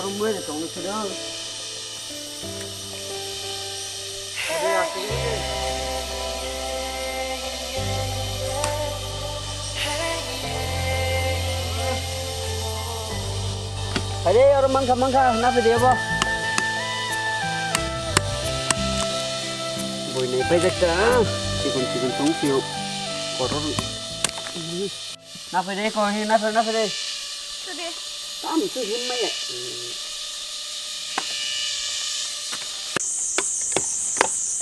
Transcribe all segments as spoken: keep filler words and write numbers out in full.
Mui de tong se do. Are, oro mankha, mankha, na phi de bo. Boi ni pai jak ta, chikon chikon tong phio. Kotor. Na phi de ko, he na phi, na phi de. Phi de. Tam tu him ma ya.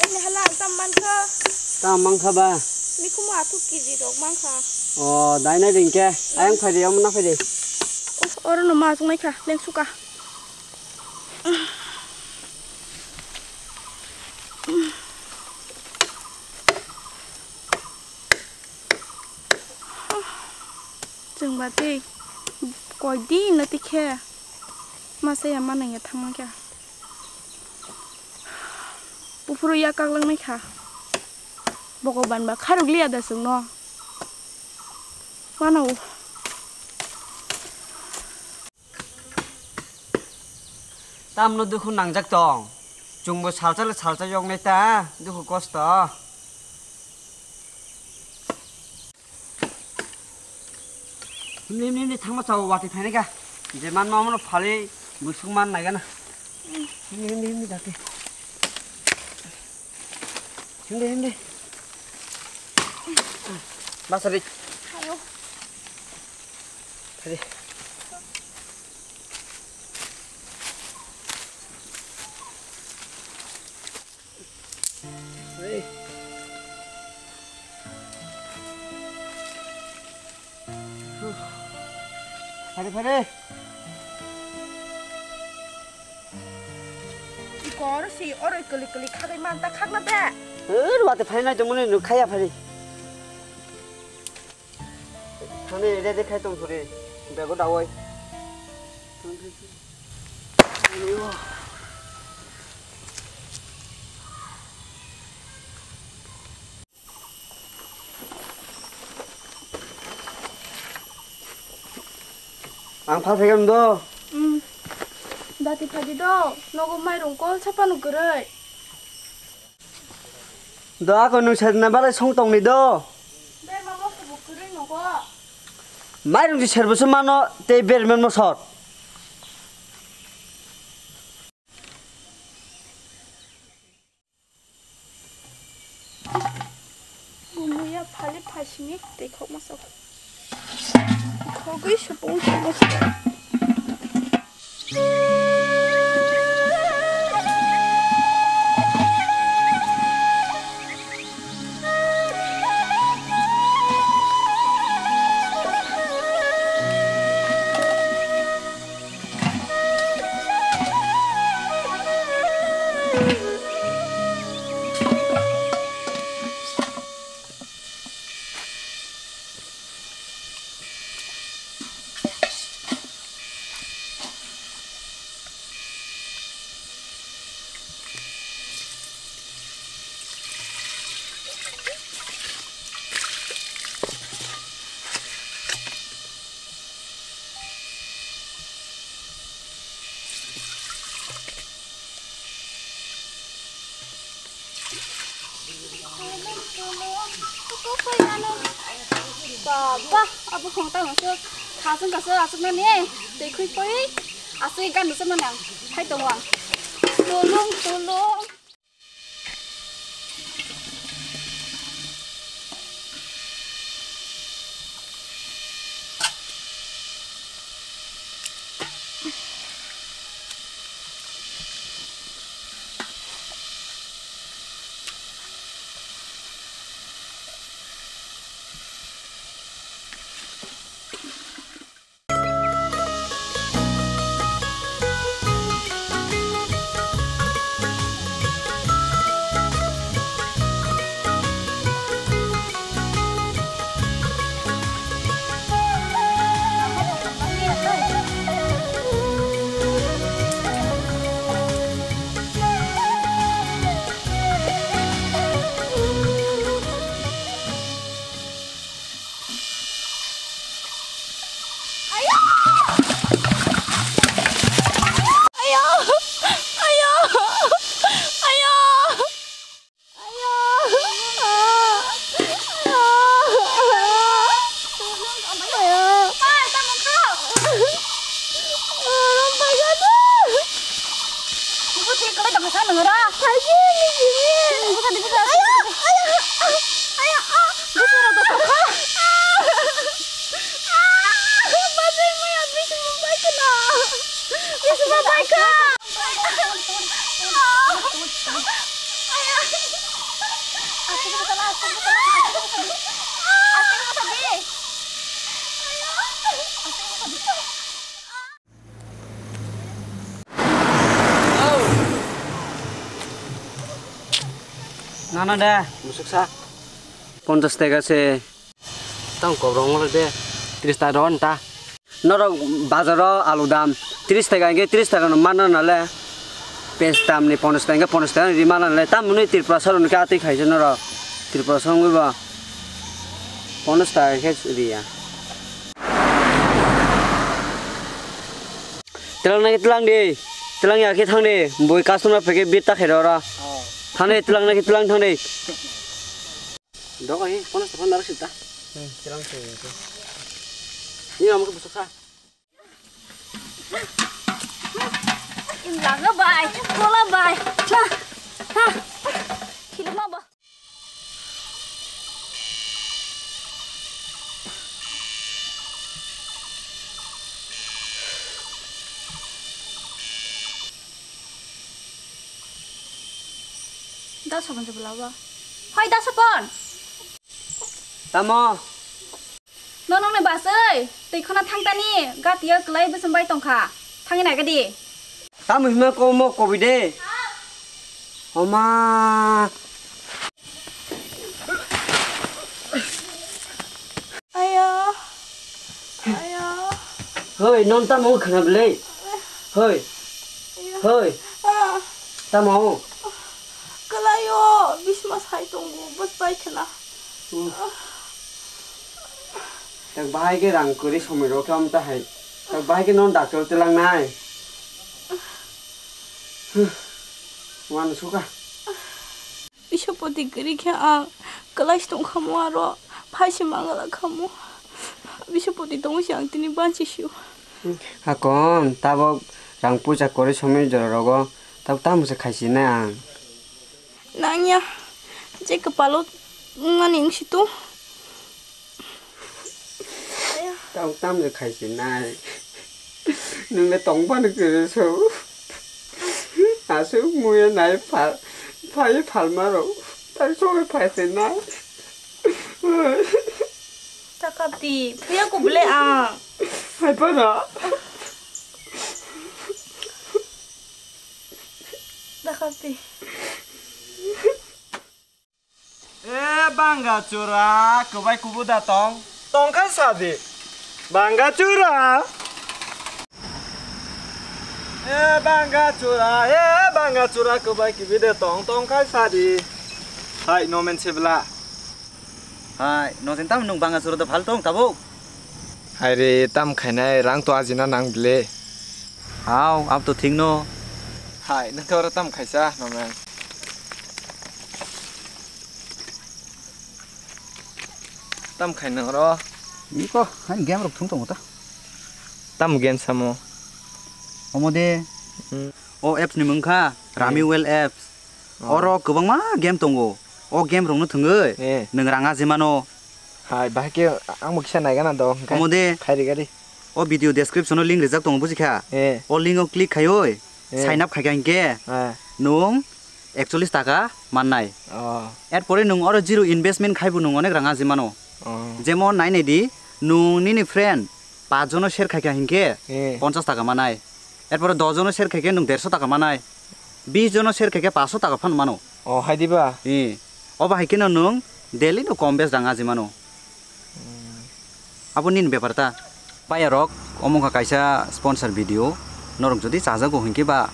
Ei, ni hala, tam mankha. Tam mankha ba? Ni kumu athuk kiji rok mankha. O, dai nai ring ke. Ayang phai de, omo na phai de. Oro no ma chung nai kha, leng suka. Chwng ba tei koi din no tei khe masa ya manang ya thangma khe. Buphuru ya kaklang nai kha. Bogoban ba kharok liya da chwng no. Mano. Tamno dukhu nangjak tong. Chwngbo salsa le salsa yoknai ta, dukhu kosto. Himni, himni, himni, thangma chao, watwi phainai kha. Je manma omono phalwi busuk man naigana. Himni, himni, himni, dati. Hindi, hindi. Masa di. Ayo. Tadi. Hei. Phare, phare. Kor si oro kali kali khagai man ta khakna be. Er, wate phainai tongmani nuk khaya phari. Thani ready khai tong phuri. Bego dawai. Ang phal phaikha do. Hmm. Dati phadi do. Nogo mairung kol chapano kwrwi. Do ako nung serna balai song tongni do. Berma mosor bo kwrwi nogo. Mairung ji serbo se mano tei bermen mosor. Bumuya phali phasini tei khok masa. Khogwi supung supung. Baba, abo khong tamo se khasung kaso asuk nani, tei khui poi, asuk gan se manang, hai tong wang. Tulung, tulung. Nana de. Musuk sa. Ponchas taka se. Tang kobrong wala de. Tris taka ron ta. Norok bazaro alu dam tris taka hingke tris taka no mana nale. Pes tam ni ponchas taka hingke ponchas taka ri mana nale. Tam ni Tripura salo ni ka twi khaisa norok. Tripura song ba ponchas taka khe riya. Tlang na ke tlang de. Tlang ya ke thang de. Boi customer peke bit ta khe ro ra. Thang de tlang na ke tlang thang de. Dogo hi, kono stefan dara sita. Hmm, tlang se. Ni amo ke busuk sa. Laga bai, kola bai. Ha. Ha. Hilma ba. Da sabon jebla ba. Hoi da sabon. Tamo. No nong ne basai, tei khona thang tani, gati ya kelai besem bai tongkha. Thangi nai gadi. Tamo hima ko mo kobi de. Oma. Aya. Aya. Hoi, non tamo khana belai. Hoi. Aya. Hoi. Ah. Tamo. Kelai o, bisma sai tongo, bus bai khana. Hmm. Tak bahai ke rang kwrwi somoi rok khe amta hai. Tak bahai ke non doctor te lang nai. Wan suka. Bisapoti kwrwi khe ang kwlai se tong kha mo aro phai se mangala kha mo. Bisapoti tong se ang tini banchi sio. Hakon tabok rang puja kwrwi somoi jora rogo tabok tamo se khai si nai ang. Nangya, je kwpalo wngmani wngsitu. Tamo tamo khai se nai. Nwng le tong phano kwrwi so. Aswk muya nai pha-, phai phalma rok. Tai songwi phai se nai. Takapti, thuya kubule ang. Hai phano. Takapti. E banga chura, kwbai kubu da tong, tong khai sa di. Banga chura. E banga chura, e banga chura, kwbai kibi de tong, tong khai sa di. Hai, no men se bla. Hai, no sen tam nung banga chura da phal tong tabuk. Hai re, tam khainai rang to ajina nang bile. Hao, ab to thik no. Hai, nang to tam khaisa, no men. Tam khai nang ro. Iko, han game rok thung tongo ta. Tam game samo. Omo de. Hmm. O apps ni mung kha, Rami Hmm. Well apps. Oh. Oro kwbangma game tongo. O game rokno thwngwi Eh. nwng rang aji mano. Hai, bahai khe ang bo kisa naigana do, hwnkhe Omo de. khai rigadi. O video description o link rijak tongo, buji kha? Eh. O link o click khaiwi Eh. sign up khaikha hinkhe Ah. nwng ekchollis taka mannai. Oh. Erpore nwng oro zero investment khaibo nwng onek rang aji mano. Oh. Jemon nai nai di, nwng nini friend pach jono share khaikha hinkhe Eh. ponchas taka manai. Erpore dos jono share khaikhe nwng derso taka manai. Bis jono share khaikhe paso taka phano mano. Oh, hai diba? Eh. Obo hai kheno nwng daily no kom bes rang aji mano. Abo nini bepar ta. Paya rok, omo wngkha kaisa sponsor video. Norok jodi chajago hinkhe ba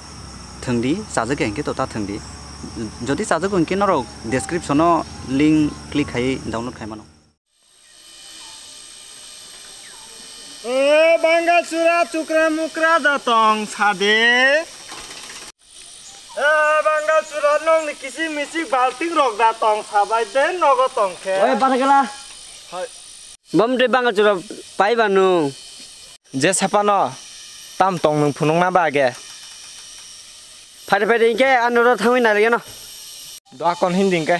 thwngdi, chajak ya hinkhe to ta thwngdi. Jodi chajago hinkhe norok description o link click khai download khai mano. E banga chura tukra mukra da tong sade. E banga chura nong ni kisi misi balting rok da tong sabai de nogo tong khe. Oi, bana gela. Hai. Bom de banga chura pai ba nung. Je sapano tam tong nung phunung na ba age. Phai phai de ke anoro thangwi nai lageno. Doa kon hindi ke.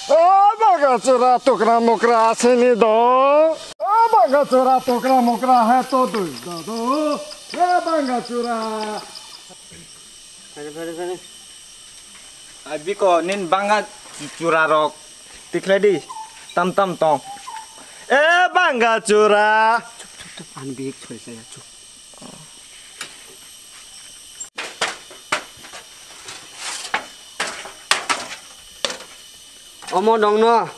O banga chura tukra mukra asini do. O banga chura tukra mukra hai to dui do do. O banga chura. Phai phai phai. Ai biko nin banga chura rok tikhlai di tam tam tong. E banga chura. Chup chup chup an bik choi saya chup. Omo dongno.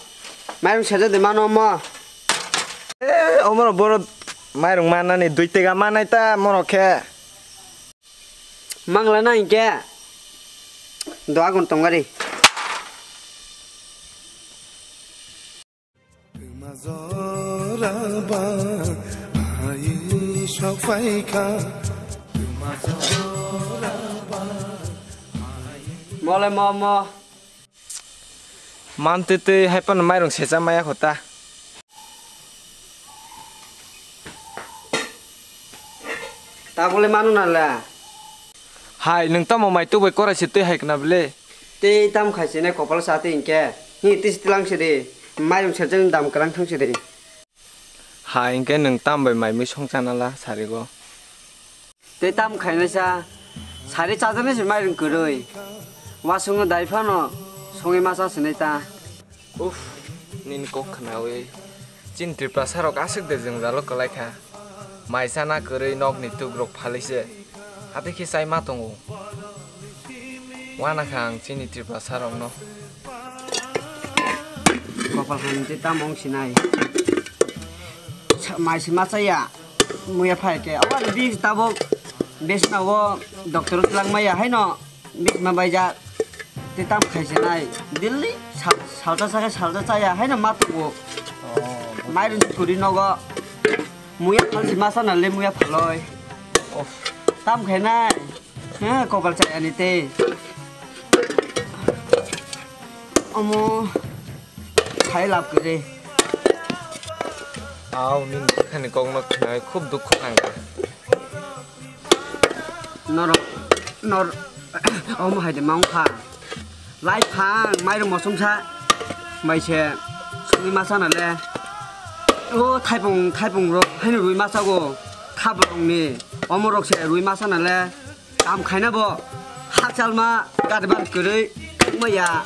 Mairung seja de mano omo. Eh, omo boro mairung manani dui tega manai ta mono khe. Mangla na hinkhe. Doa gun tongari. Twma jora ba hai sok phaikha. Twma jora ba hai. Mole mo mo. Man twi twi hai phano mairung secha maya kho ta. Tabole manu na la. Hai, nwng tamo mai tubui korai se twi hai khna bele. Tei tam khai se nai kopal sa tei hinkhe. Hi tei se tlang se de. Mairung serjang dam kwrang thang se de. Hai, hinkhe nwng tam bai mai mui song chana la sarigo. Tei tam khainai sa, sari chajaknai se mairung kwrwi. Wasung no dai phano songwi ma cha sinai ta. Uff, nini kok khnawi. Chini Tripura sarok aswk de jwngjalo kwlai kha. Mai chana kwrwi nokni tukrok phalwi se. Hatwi khe chai ma tongo. Wana kha ang chini Tripura sarokno. Kopal hamya tei tamo wng sinai. Sa-, mai se ma chaya. Muya phai khe. Abo bis tabuk. Bis na o doctor o twlang maya haino. Bis ma bai ja. Tei tam khai se nai. Daily sal-, salta sa khe salta chaya haino ma tugo. Oh, mairung kwrwi nogo. Muya phal se ma sana le muya phaloi. Oh. Tam khai nai. Ha, kopal chayani tei. Omo sai lab kwrwi. Au, nini bwkhani kokno khwnai khub dukhu nangkha. Norok, nor-, omo hai de ma wngkha. Lai phang, mairung mosomsa. Mai se, songwi ma sana le. O thaipung, thaipung rok, haino rwi ma chago. Khabrokni, omo rok se rwi ma sana le. Kam khaina bo hakchalma karban kwrwi wngmaya.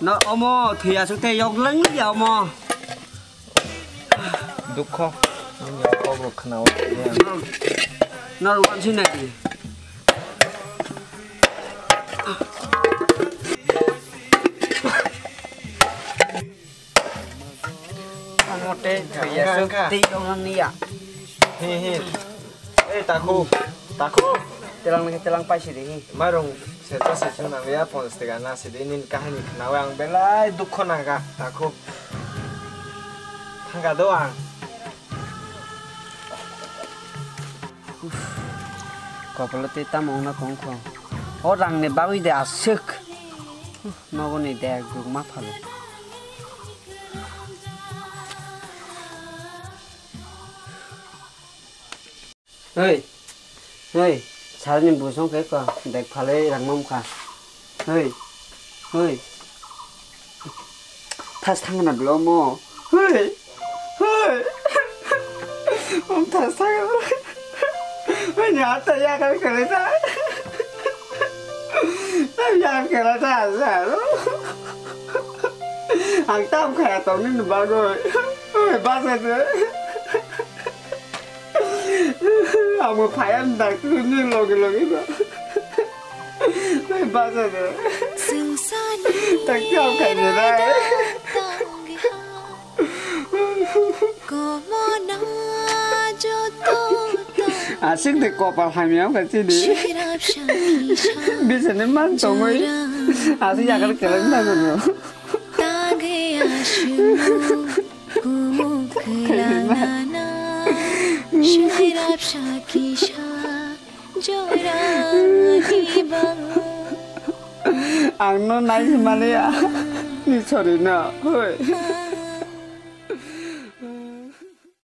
No omo thwiya suk tei yok lang ya omo. Dukho. Nini kok rok khna o. Nor, nor wan sinai. Omo tei thwiya suk tei tong nang niya. Hi, hi. Ei, takhu, takhu. Telang nang telang paisi de hi. Mairung seta sesung nang ya ponchas tega na sidi nini kahini khnawi ang belai dukho nangkha, takhu. Thangkha do ang. Kopolo tei tamo wngna tongkho. O rangni bagwi de aswk. Nogoni de guk ma phalo. Hei, hei, salni busong khe ko, bag phalwi rang mam kha. Hei, hei. Thas thangna blo mo. Hei, hei. Om thas thangna. Hei, ni ata ya kar kare ta. Ya kar kare ta, sa. Ang tam khaya tong ni bagoi. Hei, basa de. Amo phaiya ni doctor ni loge loge ba. Nai basa de. Doctor am khai de dai. Asik de kopal hamya am khai de. Bisa ni man tongoi. Asik yakar kelai na gono. Tangwi aswk kumung khwlana, swrapsa kisa jorani bagwi. Ang no nai maliya, ni sorry no, hoi.